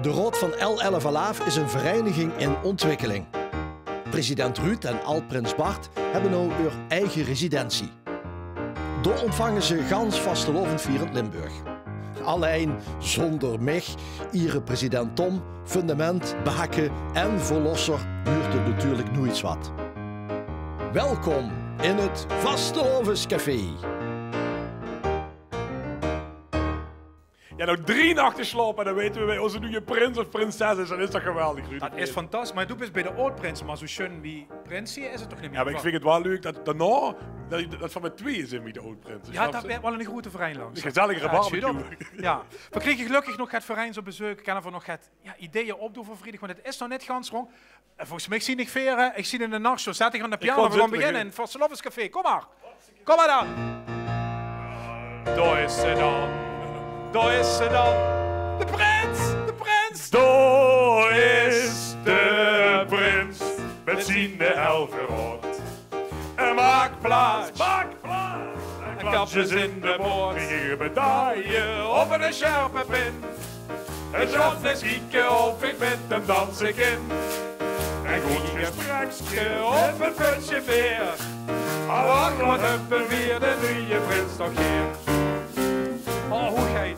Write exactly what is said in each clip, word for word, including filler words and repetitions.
De Raod van L Elf Alaaf is ein vereiniging in ontwikkeling. President Ruud en ald-prins Bart höbbe noe häör eige residentie. Dao ontvange ze gans vastelaovendvierend Limburg. Allein zónger mich, iere-president Tom, fundament, behakke en verlosser, wuurt 't natuurlik noeits wat. Welkom in 't Vastelaovescafé. Jao, nog drie nachte slaope en dan weite we wae ózze nuuje prins of prinses is. Dat is toch geweldig, Ruud? Dat is fantastisch. Mer doe bis bie de aod-prinse, mer zoe sjoen wie prins zeen is 't toch neet mie? Jao, mer ich vinj 't waal leuk dat daonao, dat, dat v'r mit twieë zeen bie de aod-prinse. Jao, dat weurt waal ein groete verein langs. Ein gezellige barbecue. Jao. V'r kriege gelökkig nog get vereins op bezeuk. Kinne v'r nog get, jao, ideeë opdoon veur vriedig, want 't is nog neet gans rónd. En volges mich zeen ich veer, eh, ich zeen in de nachshow, zèt ich aan de piano, v'r gaon beginne in 't Vastelaovescafé. Kom mer. Kom mer dan. Dao is ze dan. Dao is ze dan. De prins, de prins. Dao is de prins mit zien elferaod. En maak plaats, maak plaats. En klapjes in de boord. Krieg ich ein medaille of ein sjerpe pin. En dan ins kieke of ich mit häöm danse kin. Ein good gesprekske of ein pötsje beer. Mer wach, wat höbbe veer de nuuje prins toch heer. Oh, hoegheid.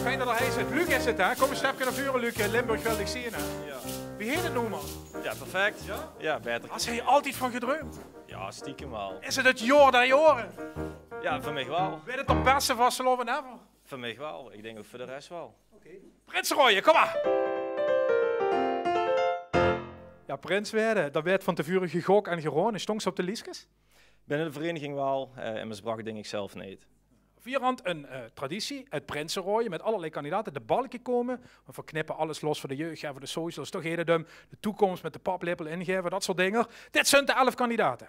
Fijn dat geer hie zeet. Luc is 't, hè? Kom ein stepke nao veure, Luc. Limburg wil dich zeen, hè? Jao. Wie heet 't noe, man? Jao, perfect. Jao? Jao, baeter. Has se hie altied van gedreump? Jao, stiekem waal. Is 't 't jaor der jaore? Jao, veur mich waal. Weurt 't de bèste vastelaovend ever? Veur mich waal. Ich dink ouch veur de res waal. Oké. Prinseroje, kom mer! Jao, prins weure, dao weurt van te veure gegok en geraoje. Stóngs se op de lieskes? Binne de vereiniging waal, eh, in Maasbrach dink ich zelf neet. Veer hant ein, eh, traditie, 't prinseroje mit allerlei kandidate. De balke kómme, want veer knippe alles los veur de jeug, jao, veur de socials. Toch heet 't 'm de toekóms mit de paplepel ingaeve, dat soort dinger. Dit zunt de elf kandidate.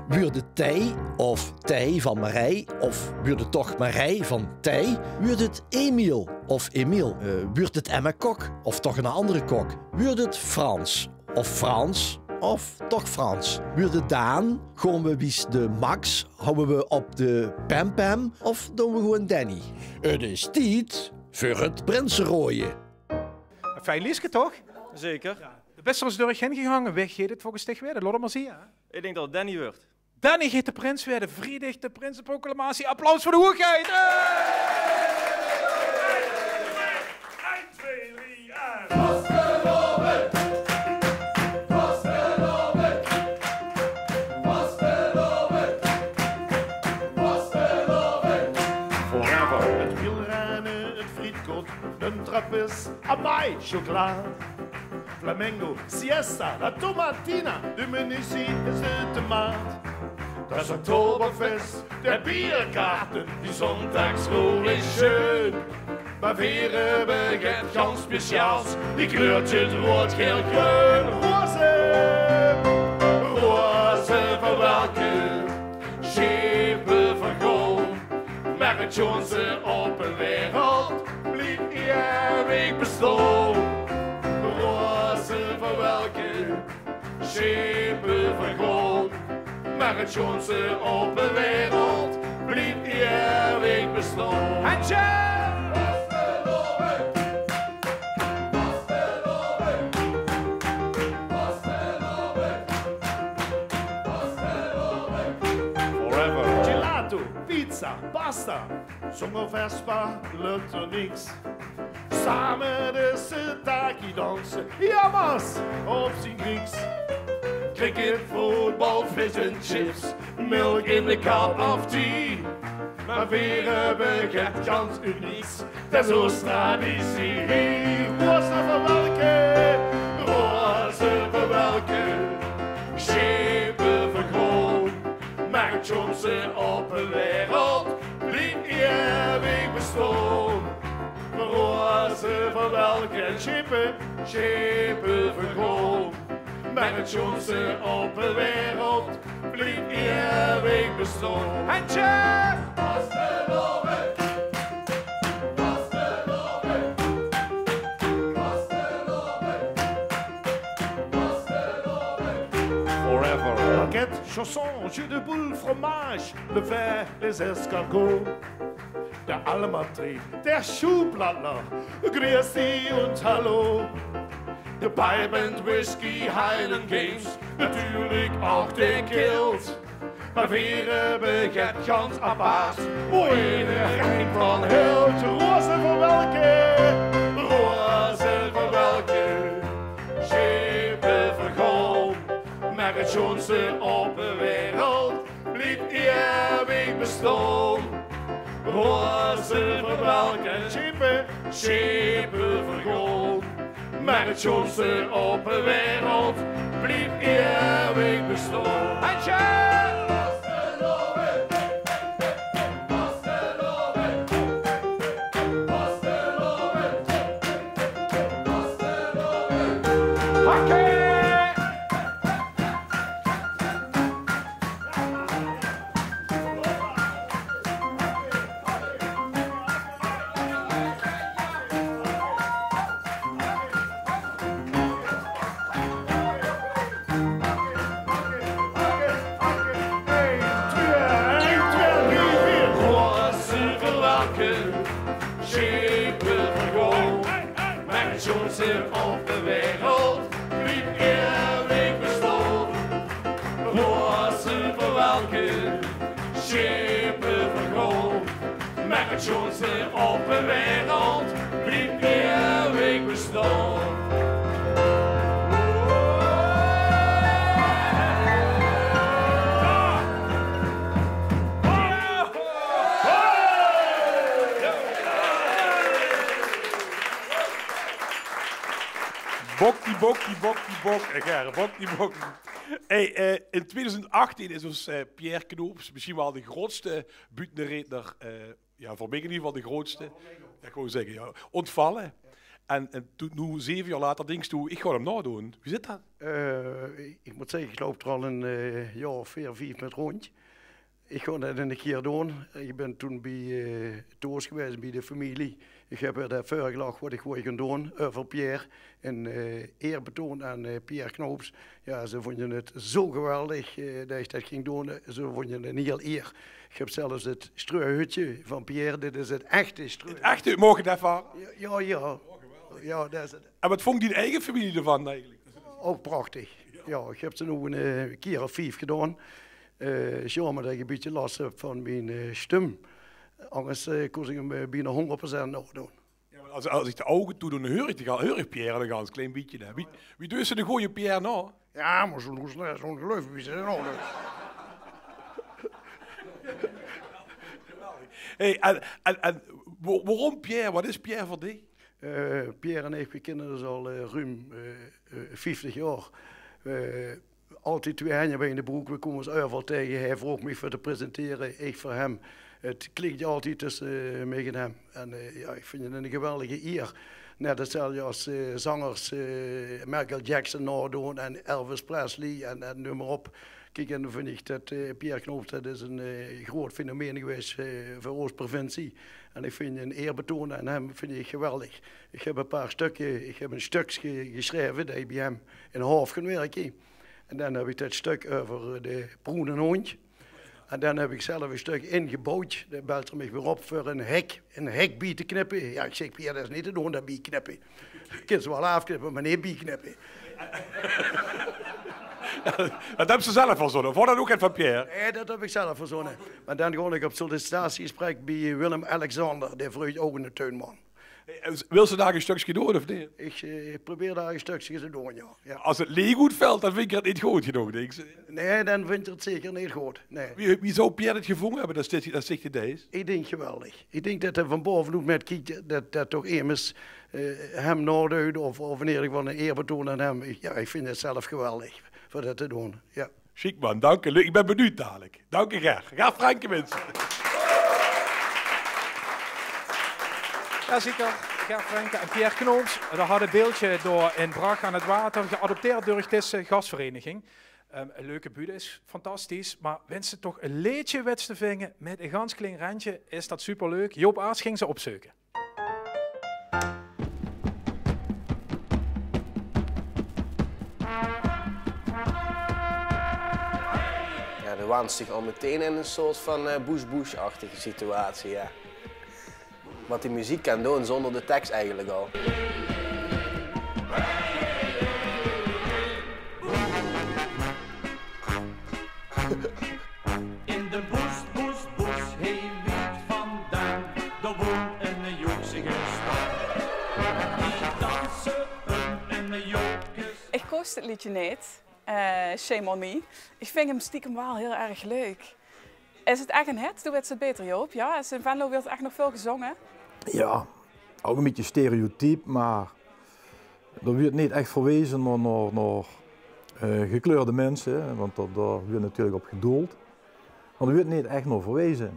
Wuurt 't Thei of Thei van Marij? Of wuurt 't toch Marij van Thei? Wuurt 't Emiel of Emiel? Eh, wuurt 't Emma Kok of toch 'nen andere kok? Wuurt 't Frans of Frans of toch Frans? Wuurt 't Daan? Gaon we wies de Max? Hawwe we op de Pem Pem? Of doon we gewoen Danny? 't Is tied veur 't prinseroje. Ein fijn lieske, toch? Zeker. Jao. De bès d'r ins doorheen gegange. Wae geit 't volges dich weure? Laot 't mer zeen, hè? Ich dink dat 't Danny wuurt. Danny geit de prins weure. Vriedig de prinseproclamatie. Applaus veur de hoegheid. Hey! Ein, twee, drie en... Vastelaovend! Vastelaovend! Vastelaovend! Forever! 't Wielrenne, 't frietkot, 'n trappist, amai, chocola. Flamingo, siesta, la tomatina, de menuzie is de tomaat. Dat Oktoberfest, de bierkaarte, die zóndagsroel is sjoen. Mer veer höbbe get gans speciaals, die kleurtjes roead, gael, greun. Roze, roze verwelke, sjepe vergaon. Mer 't sjoenste op de wereld blief iewig bestaon. Roze verwelke, sjepe vergaon. Mer 't sjoenste op de wereld blief iewig bestaon. Hetje! Forever. Gelato, pizza, pasta. Zónger Vespa lökt 'r niks. Same de Setaki danse, Hamas op zien Grieks. Cricket, voetbal, vis en chips, milk in de cup of tea. Mer veer höbbe get gans unieks, dat is oos traditie. Roze verwelke, roze verwelke, sjepe vergaon. Mer 't sjoenste op de wereld blief iewig bestaon. Roze verwelke en sjepe, sjepe vergaon. Mer 't sjoenste op de wereld blief iewig bestaon. Hetje! Vastelaovend! Vastelaovend! Vastelaovend! Vastelaovend! Forever! Raket, chausson, jeu de boules, fromage, le vin, les escargots. De Alma Trio, de Schuhplattler, grüß Sie und hallo. De Pipe and Whisky, Highland Games, natürlich auch de Kills. Mer veer höbbe get gans aparts, wo ederein van hilt. Roze veur welke, roze veur welke, sjepe veur goud, mer 't sjoonste op de wereld blief eeuwig bestaon. Roze veur welke, sjepe, sjepe veur goud, mer 't sjoonste op de wereld blief eeuwig bestaon. Handje! Hakke! Roze veur welke, sjepe veur goud, mer 't sjoonste op de wereld blief eeuwig bestaon. Roze veur welke, sjepe veur goud, mer 't sjoonste op de wereld blief eeuwig bestaon. Bokkie, bokkie, bokkie, bok. Eh, Ger, bokkie, bokkie. Hey, eh, in tweeduizend achttien is ós, eh, Pierre Knoops, mesjiens waal de groeatste buuttereedner, eh, jao, veur mich in eder geval de groeatste. Jao, ich wou zègke, jao, óntvalle. En, en toen, noe zeve jaor later, dinks doe, ich gaon 'm naodoon. Wie zit det? Eh, ich mót zègke, ich loup d'r al ein, eh, jaor veer, vief mit róndj. Ich gaon det ein kier doon. Ich bön toen bie, eh, thoes gewaes, bie de femilie. Ich höb häör det veurgelag waat ich wou gaon doon, euver Pierre. Ein, eh, eerbetoon aan, eh, Pierre Knoops. Jao, ze vónje 't zo geweldig, eh, det ich det ging doon. Ze vónje 't ein hieël ier. Ich höb zelfs 't streuhutje van Pierre. Dit is 't echte streu. 't Echte, maag ich det vraoge? Jao, jao, jao. Jao, det is 't. En waat vónj dien eige femilie d'rvan eigelik? Ouch prachtig. Jao, ich höb ze noe ein, eh, kier of vief gedaon. Eh, is jaomer det ich ein bietje las höb van mien, eh, stum. Angers, eh, kós ich 'm, eh, bienao hóngerd procent naodoon. Jao, mer es, es ich de ouge toedoon, dan heur ich de, heur ich Pierre al ein gans klein bietje, hè. Wie, wie deis se de gooje Pierre nao? Jao, mer zoe'n hoes, zoe'n geluif wie ze nog. Hey, en, en, en wo-, waorom Pierre? Waat is Pierre veur dich? Eh, Pierre en ich, veer kinne ós al, eh, ruum, eh, eh, vieftig jaor. Eh, altied twee henj bie de brook, veer kómme ós euveral taenge. Hae vroog mich veur te presentere, ich veur häöm. 't Klik altied tösse, eh, mich en häöm. En, eh, jao, ich vinj 't ein geweldige ier. Net 'tzelfde es, eh, zangers, eh, Michael Jackson naodoon en Elvis Presley en, en neum mer op. Kiek, en dan vinj ich det, eh, Pierre Knoops, det is ein, eh, groeat fenomeen gewaes, eh, veur ós provincie. En ich vinj ein eerbetoon aan häöm, vinj ich geweldig. Ich höb ein paar stökker, ich höb ein stökske gesjreve det ich bie häöm in Haof gaon wirke. En dan höb ich det stök euver, eh, de broene hóndj. En dan höb ich zelf ein stök ingebouwd. Dan belt 'r mich weer op veur ein hek, ein hek bie te knippe. Jao, ich zèk: "Pierre, det is neet te doon, det bie knippe. Kins se waal aafknippe, mer neet bie knippe." Det höbs se zelf verzónne, of waas det ouch get van Pierre? Nae, det höb ich zelf verzónne. Mer dan gaon ich op sollicitatiegesprek bie Willem-Alexander, dae vreug ouch eine tuinman. Wils se dao ein stökske doon, of neet? Ich, eh, probeer dao ein stökske te doon, jao. Jao. Es 't leech oetvèlt, dan vinj ich 't neet good genóg, dinks se? Nae, dan vinj 'r 't zeker neet good. Nae. Wie, wie zou Pierre 't gevónje höbbe, det, det, det zèk ich dees? Ich dink geweldig. Ich dink det 'r van baove oet mit kiek, det, det toch emes, eh, häöm naoduit of, of in eder geval ein eerbetoon aan häöm. Ich, jao, ich vinj 't zelf geweldig veur det te doon. Jao. Sjiek man, dank dich. Leuk, ich bön benuujd dalik. Dank dich, Ger. Ger Frenken, minse. Jao, zeker. Ger Frenken en Pierre Knoops. Veer hadde e beeldje dao in Brach aan 't water, geadopteerd door dees gasvereniging. Ehm, 'n leuke buut, is fantastisch. Mer wens se toch e leedje wèts te vinge mit e gans klein rendje, is det superleuk. Joop Aarts ging ze opzeuke. Jao, dan waans se dich al meteen in ein soort van, eh, Bush-Bush-achtige situatie, jao. Wat die meziek kan doon zónder de teks eigelik al. In de boes, boes, boes, hie wied vandaan, dao woont 'ne joeksige stam. Die danse um 'ne joekes. Ich kós dit leedje neet. Eh, shame on me. Ich vinj 'm stiekem waal hiel erg leuk. Is 't ech 'ne hit? Doe weits 't baeter, Joop. Jao, is in Venlo weurt 't ech nog väöl gezónge? Jao, ouch e bietje stereotiep, mer d'r weurt neet ech verweze nao, nao, nao, eh, gekleurde minse, hè, want dao, dao weurt natuurlik op gedoeld. Mer d'r weurt neet ech nao verweze.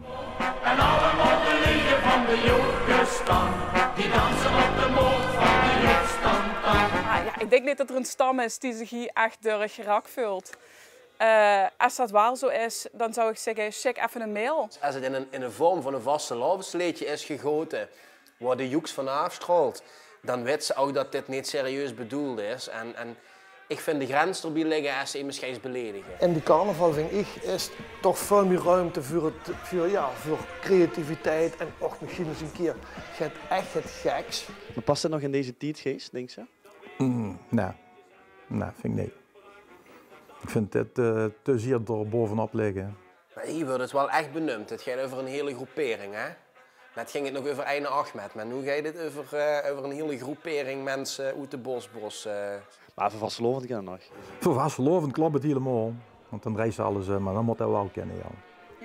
En allemaol de leedjes van de joekesstam, die danse op de moot van de joeksstam. Ah, jao, ich dink neet det d'r 'ne stam is dae zich hie ech door gerak veult. Eh, es det waal zoe is, dan zou ich zègke, sjik effe 'n mail. Es 't in 'n, in 'n vorm van 'n vastelaovesleedje is gegote, wo de joeks van aafstraolt, dan weits se ouch det dit neet serieus bedoeld is. En, en ich vinj de grens d'rbie ligke es se emes geis beledige. In de carnaval, vinj ich, is toch väöl mieë ruimte veur 't, veur, jao, veur creativiteit en ouch mesjien ins 'ne kier get ech get geks. Mer pas det nog in deze tiedgeis, dinks se? Mm, nae. Nae, vinj ich neet. Ich vinj dit, eh, te zier d'r bovenop ligke. Mer hie weurt 't waal ech beneump. 't Geit euver 'n hiel groepering, hè? Net ging 't nog euver eine Ahmed, mer noe geit 't euver, eh, euver 'n hiel groepering minse oet de Boesbos, eh. Mer veur vastelaovend kan 't nog. Veur vastelaovend klop 't hielemaol. Want dan dreis se alles, eh, mer dan mót det waal kinne, jao.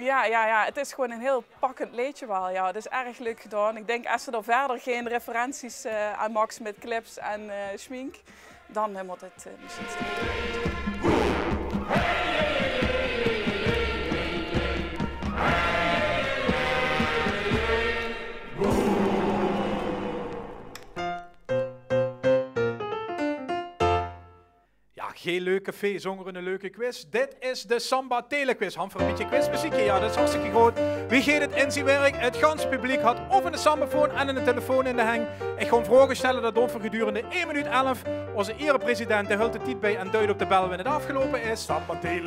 Jao, jao, jao. 't Is gewoon 'n hiel pakkend leedje waal, jao. 't Is erg leuk gedaon. Ich dink, es se d'r wiejer gein referenties, eh, aan maaks mit clips en, eh, sjmink, dan, eh, mót 't, eh, mesjien staan. Jao, gein leuk café zónger 'n leuke quiz. Dit is de Samba Telequiz. Hant veur e bietje quizmeziekje? Jao, det is hartstikke good. Wie geit 't in zien werk? 't Ganse publiek hat of 'ne sambafoon en 'ne telefoon in de henj. Ich gaon vraoge stelle, det doon v'r gedurende ein minuut elf. Ózze erepresident, dae höltj de tied bie en duit op de bel wen 't aafgeloupe is.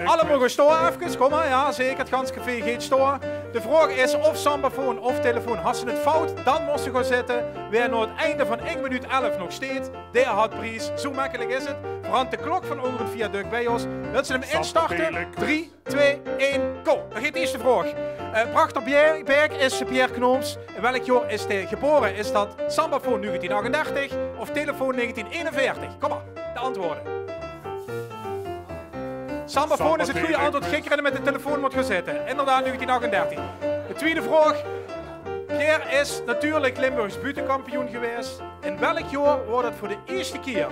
Allemaol gaon staon efkes, kóm mer. Jao, zeker, 't ganse café geit staon. De vraog is of sambafoon of telefoon. Has se 't fout, dan mós se gaon zitte. Wae nao 't einde van ein minuut elf nog steit, dae hat pries. Zoe mekkelik is 't. V'r hant de klok van ónger 't viaduct bie ós. Wils se 'm instarte? Drie, twee, ein, go. Dan geit de ierste vraog. Eh, Prachterberg is Pierre Knoops. In welk jaor is dae gebaore? Is dat sambafoon negentien achtendertig of telefoon negentien eenenveertig? Kóm mer, de antwoorde. Sambafoon is 't gooj antwoord. Geit 'r mit de telefoon mót gaon zitte. Inderdaad, negentien achtendertig. De twiede vraog. Pierre is natuurlik Limburgs buuttekampioen gewaes. In welk jaor woor dat veur de ierste kier?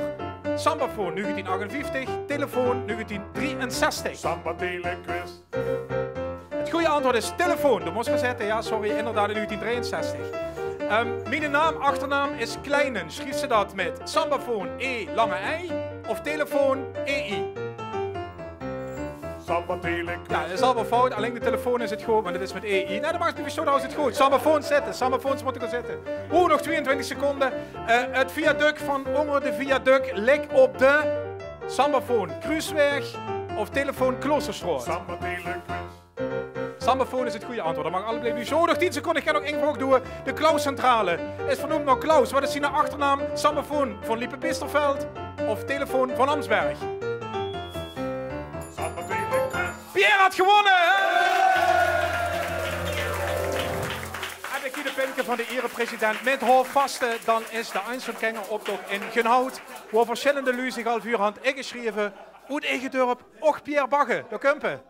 Sambafoon negentien achtenvieftig, telefoon negentien drieënzestig. Samba Telequiz. 't Gooj antwoord is telefoon. Doe mós gaon zitte. Jao, sorry, inderdaad in negentien drieënzestig. Ehm, miene naam, achternaam is Kleinen. Sjrief se dat mit sambafoon, E, lange I, of telefoon, E I? Samba Telequiz. Jao, dat is allemaol fout. Allein de telefoon is 't good, want 't is mit E I. Nae, dat maak neet oet, is 't good. Sambafoons zitte, sambafoons mótte gaon zitte. Oeh, nog twieëntwintig seconde. Eh, 't viaduct van ónger de viaduct lik op de sambafoon Kruusweg of telefoon Kloosterstraot? Samba Telequiz. Sambafoon is 't gooj antwoord. Dat maag allebei. Zo, nog tien seconde. Ich kan nog ein vraog doon. De Clauscentrale is vernoemp nao Claus. Wat is zien achternaam? Sambafoon van Lipe Bisterveld of telefoon van Amsberg? Pierre hat gewónne! En de kiele pinke van de erepresident mit houvastste, dan is de Einzelgängeroptoch in Genhout, wo versjillende luuj zich al veur hant ingesjreve oet eige dörp, och Pierre Bagge, dao kump 'r.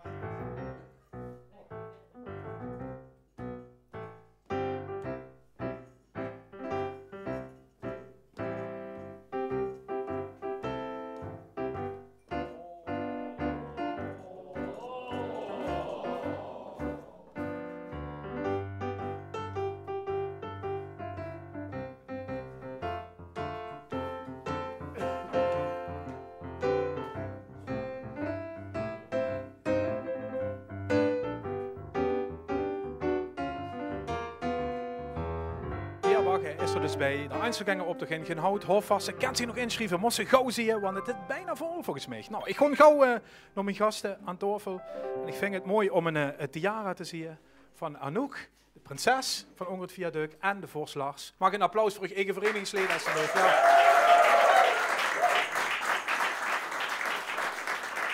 Pierre Bagge is 'r dus bie de Einzelgängeroptoch in Genhout, houvastste. Kènt ze nog insjrieve, mós ze gauw zieë, want 't is bienao vol volges mich. Noe, ich gaon gauw, eh, nao mien gaste aan taofel. En ich vinj 't mooi óm 'n, eh, tiara te zieë van Anouk. De prinses van ónger 't viaduct en de vors Lars. Maag 'n applaus veur uch eige verenigingsleje, alstublieft? Ja.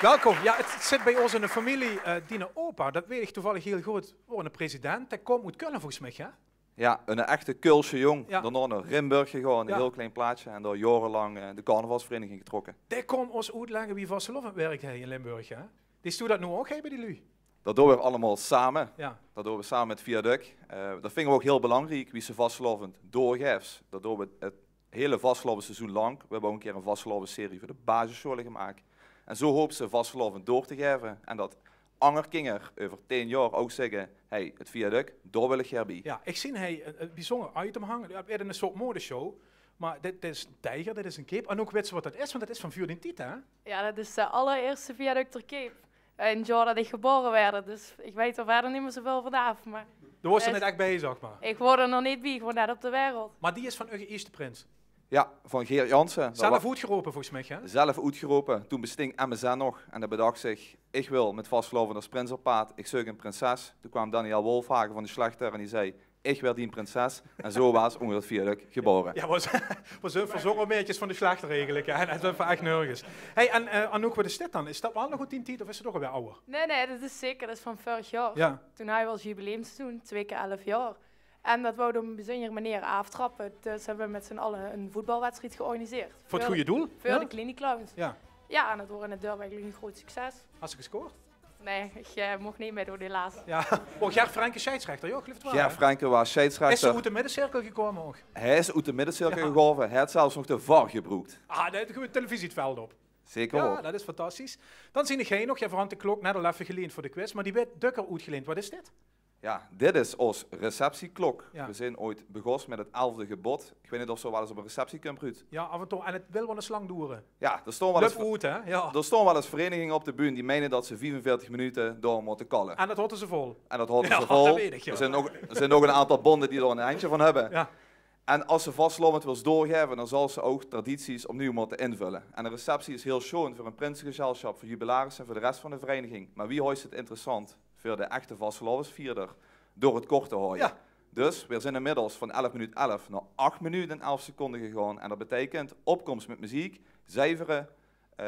Welkom. Ja, 't zit bie ós in de femilie. Eh, diene opa, dat weit ich toevallig hiel good, waor 'ne president. Dae kump oet Kölle, volges mich, hè? Ja, 'ne echte Kölsche jóng. Ja. Daonao nao Rimburg gegaon, 'n hiel klein plaatsje. En dao jaorelang, eh, de carnavalsvereiniging getrokke. Dae kump ós oetlègke wie vastelaovend wirk hie in Limburg, hè? Deis doe dat noe ouch, hè, bie die luuj? Dat doon v'r allemaol same. Ja. Dat doon v'r same mit Viaduct. Eh, dat vinge v'r ouch hiel belangriek, wie se vastelaovend doorgaefs. Dat doon v'r 't hiele vastelaovesseizoen lank. V'r höbbe ouch 'ne kier 'n vastelaovesserie veur de basissjole gemaak. En zo haops se vastelaovend door te gaeve. En dat anger kinger euver tieën jaor ouch zègke: "Hey, 't Viaduct, dao wil ich gaer bie." Ja, ich zeen hie 'n, 'n biezónger item hange. Ja, 't is 'n soort modeshow. Mer dit is 'n tieger, dit is 'n cape. En ouch, weits se wat dat is? Want dat is van veur dien tied, hè? Ja, dat is de allerierste Viaducter cape. En 't jaor dat ich gebaore woort, dus ich weit d'r wiejer neet mie zoväöl vanaaf, mer... Doe woors d'r neet ech bie, zag mer. Ich woor d'r nog neet bie, ich woor net op de wereld. Mer die is van eure ierste prins? Ja, van Geer Jansen. Zelf oetgerope, volges mich, hè? Zelf oetgerope. Toen besting M S N nog. En dae bedach zich: "Ich wil mit vastelaovend es prins op paad. Ich zeuk 'n prinses." Toen kwaam Daniël Wolfhagen van de Slechter en die zag: "Ich waer dien prinses." En zo waas Ónger 't Viaduct gebaore. Ja, waas, waas 'n verzónge maedjes van de Slechter eigelik, hè? En dat vinge v'r ech nörges. Hey, en, eh, Anouk, wat is dit dan? Is dat waal nog oet dien tied of is 't ouch alweer awwer? Nae, nae, dat is zeker, dat is van vörig jaor. Ja. Toen hawwe v'r ós jubileumseizoen, twieë kier elf jaor. En dat wouwe v'r op 'n bezunger meneer aaftrappe. Dus höbbe v'r mit zien alle 'n voetbalwedstried georganiseerd. Veur 't gooj doel? Veur de Kleine Clowns. Ja. Ja, en dat woor in 't dörp eigelik 'n groeat succes. Has se gescoord? Nae, ich, eh, moch neet mitdoon, helaas. Ja. Oh, Ger Frenken, scheidsrechter, ja, ich geluif 't waal, hè? Ger Frenken waas scheidsrechter. Is 'r oet de middecirkel gekómme ouch? Hae is oet de middecirkel gegaeve. Hae haet zelfs nog de var gebroek. Ah, dan gaon v'r 't televisieveld op. Zeker. Ja, dat is fantastisch. Dan zeen ich hie nog, ja, v'r hadde de klok net al effe geleend veur de quiz, mer die weurt dökker oetgeleend. Wat is dit? Ja, dit is ós receptieklok. Ja. V'r zeen ooit begós mit 't elfde gebod. Ich weit neet of se waal ins op 'n receptie kums, Ruud. Ja, aaf en toe. En 't wil waal ins lang doere. Ja, d'r staon waal ins... Löp oet, hè? Ja. D'r staon waal ins vereniginge op de bühne die meine dat ze viefenveertig minute door mótte kalle. En dat haote ze vol. En dat haote ze vol. Ja, dat weit ich, ja. D'r zeen nog, d'r zeen nog 'n aantal bónde die dao 'n hendje van höbbe. Ja. En es se vastelaovend wils doorgaeve, dan zals se ouch tradities opnuuj mótte invölle. En 'n receptie is hiel sjoon veur 'n prinsegezelsjap, veur jubilarisse en veur de res van de vereniging. Mer wie haoje se 't interessant veur de echte vastelaovesvierder? Door 't kort te haoje. Ja. Dus, veer zeen inmiddels van elf minuut elf nao ach minuut en elf seconde gegange. En dat beteikent opkoms mit meziek, zeivere, eh,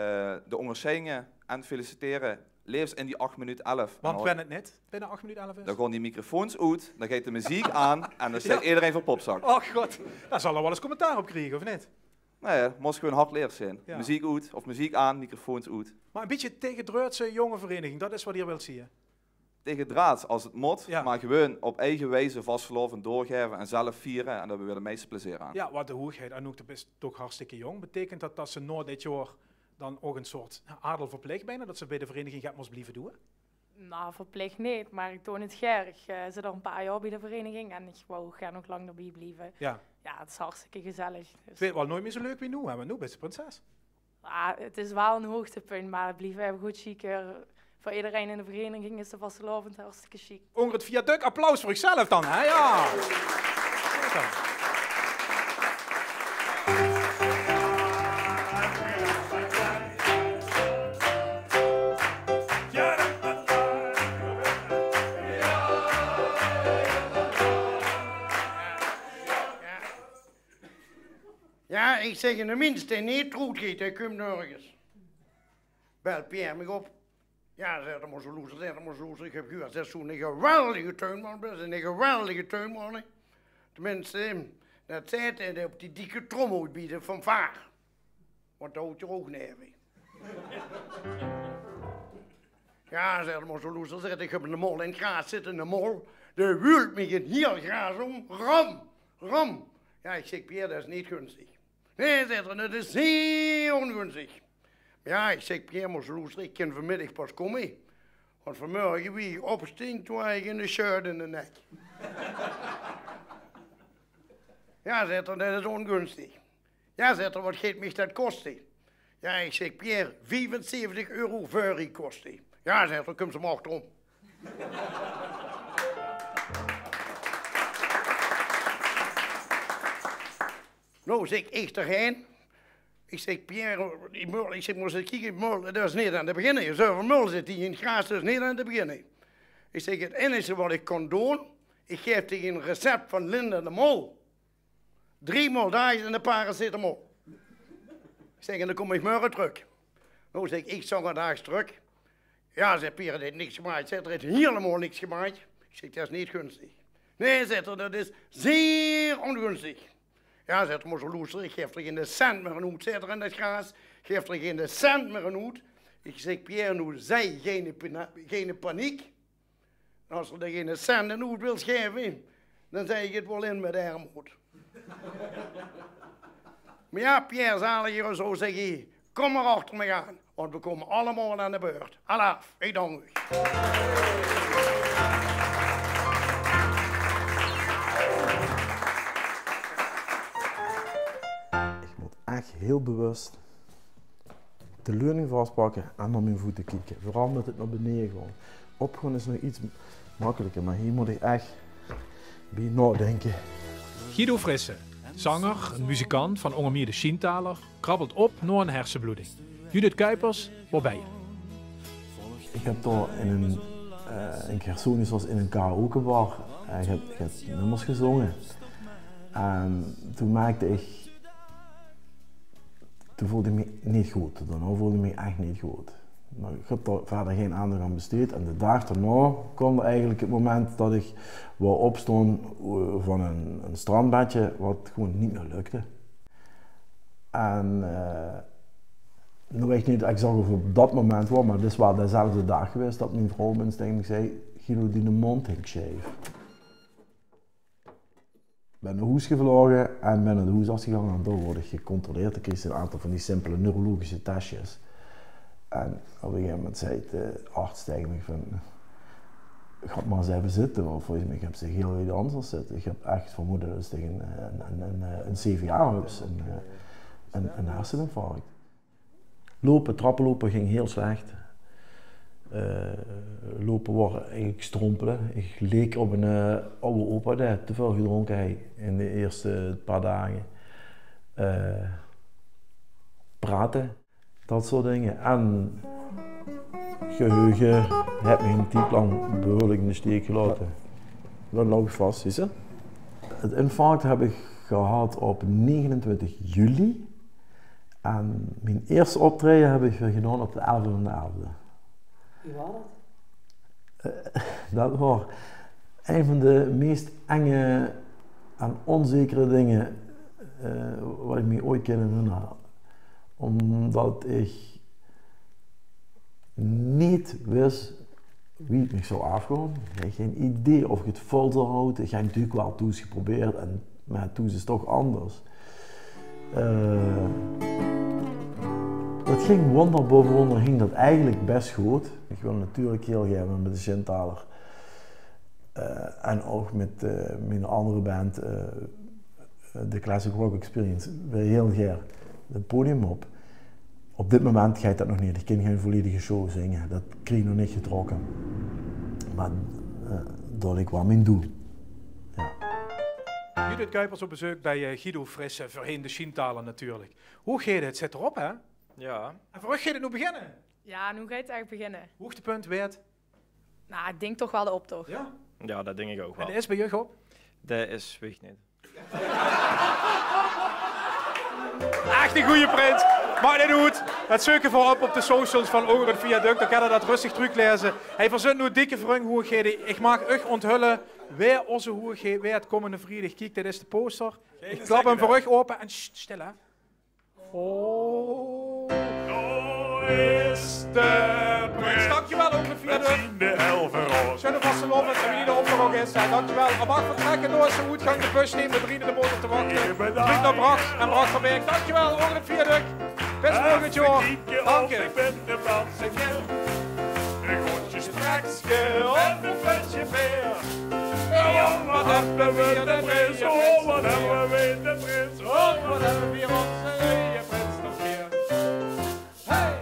de óngersjeidinge en felicitere, leefs in die ach minuut elf. Want wen 't neet binne ach minuut elf is? Dan gaon die microfoons oet, dan geit de meziek aan en dan steit ederein veur popzak. Och god, dao zal 'r waal ins commentaar op kriege, of neet? Nae, mós gewoon hard leers zeen. Ja. Meziek oet, of meziek aan, microfoons oet. Mer e bietje taengedreujse jónge vereniging, dat is wat geer wilt zieë? Taengedreujs es 't mót, ja, mer gewoon op eige wieze vastelaovend doorgaeve en zelf viere. En dao höbbe veer de meiste plezeer aan. Ja, wat de hoegheid, Anouk, doe bis toch hartstikke jónk. Beteikent dat dat se nao dit jaor dan ouch 'n soort, ja, adelverplicht binne, dat se bie de vereniging get mós blieve doeë? Nou, verplicht neet, mer ich doon 't gaer. Ich, eh, zit al 'n paar jaor bie de vereniging en ich wou gaer nog lang d'rbie blieve. Ja. Ja, 't is hartstikke gezellig. Dus 't weurt waal noeit mieë zo leuk wie noe, hè, want noe bis se prinses. Ah, 't is waal 'n hoogtepunt, mer 't blief effe good sjiek, eh, veur ederein in de vereniging is de vastelaovend hartstikke sjiek. Ónger 't Viaduct, applaus veur uchzelf dan, hè? Ja. Zeker. Ja, ich zèk, 'ne mins dae neet troewt geit, dae kump nörges. Belt Pierre mich op. Ja, zaet 'r, mós se loestere, zaet 'r, mós se loestere. Ich höb gehuurd, zaet 'r, zoe'ne geweldige tuinman bis, 'ne geweldige tuinman, hè. Tenminste, dat zaet 'r, dae op die dikke trom oet bie de fanfaar. Want dao haet 'r ouch neve. Ja, zaet 'r, mós se loestere, zaet 'r, ich höb 'ne mol in 't graas zitte, 'ne mol. Dae wuult mich 't hiel graas óm. Ram! Ram! Ja, ich zèk, Pierre, dat is neet gunstig. Nae, zaet 'r, dat is hiel óngunstig. Ja, ich zèk, Pierre, mós se loestere, ich kin vanmiddig pas kómme. Want vanmorge, wie ich opsting, toen haw ich 'ne sjeut in de nek. Ja, zaet 'r, dat is óngunstig. Ja, zaet 'r, wat geit mich dat koste? Ja, ich zèk, Pierre, viefenzeventig euro veurriekoste. Ja, zaet 'r, kums se mer achterom. Noe, zèk ich d'rhaer. Ich zèk, Pierre, die mol, ich zèk, mós se kieke, mol, dat is neet aan te beginne. Zoe'n mol zit hie in 't graas, dat is neet aan te beginne. Ich zèk, 't einigste wat ich kan doon, Ich gaef dich ein recept van Linda de Mol. Drie maol daags en ein paracetamol. Ich zèk: "En dan kóm ich mörge trök." "Noe," zèk ich, "ich zónge daags trök." "Jao," zaet Pier, "det haet niks gemaaktj." Zaet 'r: "Haet hielemaol niks gemaaktj." Ich zèk: "Det is neet gunstig." "Nae," zaet 'r, "det is zeer ongunstig." "Jao," zaet 'r, "mós se loestere, ich gaef d'r geine cent mieë aan oet," zaet 'r, "in det graas. Gaef d'r geine cent mieë aan oet." Ich zèk: "Pier, noe zeen geine pina-, geine paniek. En es se d'r geine cent aan oet wils gaeve, dan zeen ich 't waal in mit ermood." Mer jao, Pier, zalig is zo, zèk ich: "Kóm mer achter mich aan, want veer kómme allemaol aan de beurt. Alaaf, ich dank uch." Ich mót ech hiel bewus de leuning vaspakke en nao mien voete kieke. Veural mit 't nao beneje gaon. Opgaon is nog get mekkeliker, mer hie mót ich ech bie naodinke. Guido Frissen, zanger en muzikant van ónger mieë de Sjientaler, krabbelt op nao ein hersebloeding. Judith Kuipers waor bie häöm. Ich höb dao in ein, eh, in Chersonis waas in ein karaokebar, eh, ich höb, ich höb nummers gezónge. En toen merkde ich, toen veulde ich mich neet good. Daonao veulde ich mich ech neet good. Mer ich höb dao wiejer gein aandach aan besteed. En de daag daonao kwaam d'r eigelik 't moment det ich wou opstaon, eh, van ein, ein strandbedje, waat gewoon neet mieë lukde. En, eh, noe weit ich neet exact of 't op det moment waas, mer 't is waal dezelfde daag gewaes det mien vrouw op ins taenge mich zag: "Guido, diene móndj hingk sjeif." Bön nao hoes gevlaoge en bön nao de hoesarts gegange en dao woort ich gecontroleerd. Dan kriegs se ein aantal van die simpele neurologische testjes. En op ein gegaeve moment zag de arts taenge mich van: "Gaot mer ins effe zitte, want volges mich höbs se hiel get angers zitte. Ich höb ech 't vermoede det se ein, ein, ein, ein, ein C V A höbs, ein, eh, ein, ein herseninfarct." Loupe, trappe loupe ging hiel slech. Eh, loupe waor eigelik strompele. Ich leek op eine, eh, aw opa dae te väöl gedrónke haet in de ierste paar daag. Eh, prate, det soort dinger. En geheuge haet mich ein tied lang behuurlik in de steek gelaote. Det loup vas, zuus se. 't Infarct höb ich gehad op negenentwintig juli. En mien ierste optraeje höb ich weer gedaon op de elfde van de elfde. Wie waor det? Eh, det waor ein van de meis enge en ónzekere dinger, eh, waat ich mich oeats kin herinnere. Ómdet ich neet wis wie 't mich zou aafgaon. Ich haw gein idee of ich 't vol zou haoje. Ich höb 't natuurlik waal thoes geprobeerd, en, mer thoes is toch angers. Eh, det ging wónjer bove wónjer, ging det eigelik bès good. Ich wil natuurlik hiel gaer mit de Sjientaler, eh, en ouch mit, eh, mien anger band, eh, de Classic Rock Experience, weer hiel gaer 't podium op. Op dit moment geit det nog neet. Ich kin gein volledige show zinge. Det krieg ich nog neet getrokke. Mer, eh, det is waal mien doel. Jao. Judith Kuipers op bezeuk bie, eh, Guido Frissen, veurheen de Sjientaler natuurlik. Wie geit 't? Zit 'r op, hè? Jao. En veur uch geit 't noe beginne? Jao, noe geit 't ech beginne. Hoogtepunt waert? Nou, ich dink toch waal de optoch. Jao? Jao, det dink ich ouch waal. En dae is bie uch op? Dae is, weit ich neet. Ech eine gooje prins. Maak neet oet. Det zeuke v'r op op de socials van Ónger 't Viaduct. Dan kint geer det rustig tröklaeze. Hey, v'r zeen noe dikke vrung, wie geit 't? Ich maag uch ónthulle wae ózze hoeëgheid waert kómmende vriedig. Kiek, dit is de poster. Ich klap 'm veur uch aope en sst, stil, hè. Oh. Dao is de prins. Dankjewel, Ónger 't Viaduct. Mit zien de elve roos. Sjoen vastelaovend, en wie de optoch ouch is, hè, dankjewel. Geer maag vertrèkke, dao is de oetgank, de bus steit mit Rien de Motor te wachte. Bedank. Vlieg nao Brach en Brach verbeek. Dankjewel, Ónger 't Viaduct. Bis volgend jaor. Dank uch. Ich bön de man. Ein goodje strekske op ein flesje beer. Oh, waat höbbe v'r de prins, oh, waat höbbe v'r de prins, oh, waat höbbe v'r ózze eige prins toch gaer. Hey!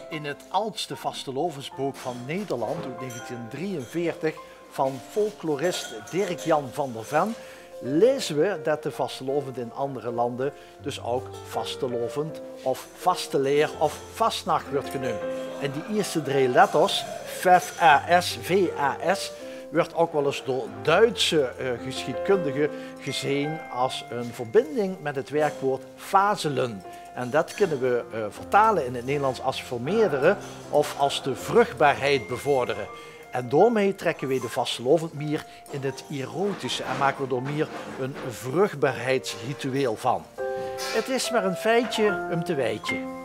In het oudste vastelaovesbook van Nederland uit negentien drieënveertig van folklorist Dirk-Jan van der Ven lezen we dat de vastelaovend in andere landen dus ook vastelaovend of vasteleer of vastnacht wordt genoemd. En die ierste drei letters, F A S, V A S, wuuert ouch waal ins door Duitse eh, gesjietkundege gezeen es ein verbinding mit het werkwoord faselen. En det kinne we eh, vertale in het Nederlands es vermeerdere of es de vruchtbaarheid bevordere. En daomei trekke we de vastelaovend mier in het erotische en make we d'r mier ein vruchtbaarheidsritueel van. Het is mer ein feitje um te weitje.